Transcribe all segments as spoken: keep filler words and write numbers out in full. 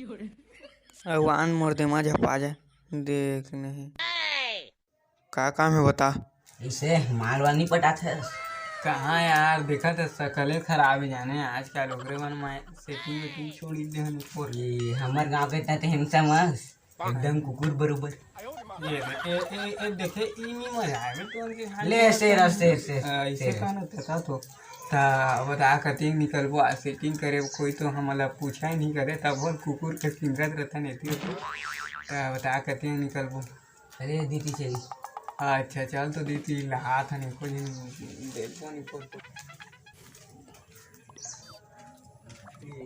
अउ आन मोर दिमाग झपा जाए। देख नहीं, का काम हे बता? इसे माल वाल नहीं पटात हे? कहाँ यार, देखा तो सकले खराब हे जाने आजकल, ओकरे मन में सेटिंग वेटिंग छोड़ दे हन ऊपर। ये हमर गांव के इतना तो handsome हस, एकदम कुकुर बरोबर। ये, ए, ए, ए, देखे, ई नी मजा आए बे, तो उनके हाल ले, में शेर, तो शेर, शेर, आ, इसे शेर। का ना तका तो। ता बता, कतिक निकलबो, आ सेटिंग करे, कोई तो हमला पूछा ही नहीं करे, तब बोल कुकुर के सिंगत रहता नहीं थी। ता बता, कतिक निकलबो? अरे, दीदी चली। अच्छा, चल तो दीदी, लहात हन, एको झन देखबो नहीं को।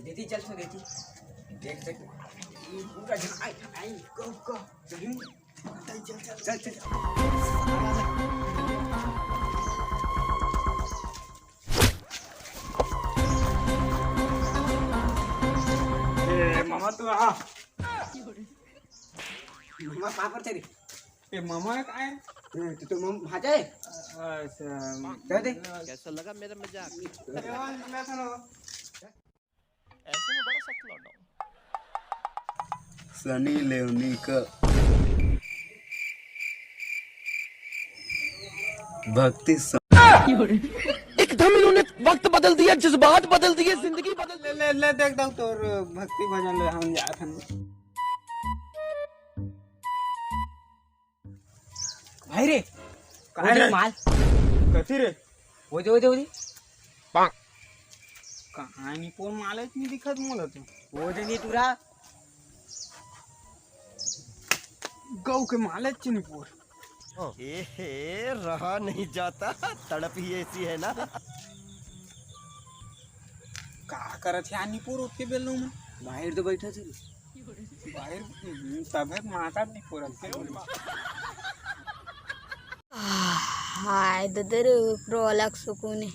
दीदी, चल तो दीदी। देख, देख। ये पूरा झन, आई, आई, गो, गो। चल, चल, चल, चल, चल। ए, मामा, तू आ। मामा, पाँव परथे रे। ए, मामा हे काय? हम्म, तो, तो मम-, भांजा हे? अच्छा। जाय दे। कैसा लगा मेरा मजाक? अरे, वाह, मैं सुनो। ऐसे में बड़ा सख्त लौंडा हूँ। सनी लेवनी का भक्ति स- एकदम इन्होंने वक्त बदल दिया, जज्बात बदल दिए, जिंदगी बदल ले, ले, ले, देख, देख, तोर भक्ति भजन ले, हम जात हन। भाई रे, कहाँ वो देख रे? माल। कथी रे? वो दे, वो दे, वो दे। कहाँ निपोर मालच नहीं दिखत मोला तो। वो दे नहीं टूरा। गऊ के मालच निपोर। ए हे, रहा नहीं जाता, तड़प ही ऐसी है ना। का करत हे निपोर ओतके बेलू में? बाहर तो बैठा थे। बाहर, हम्म, तबे माता निपोर ओतके बेलू में। हाय ददर, प्रो अलग सुकून है।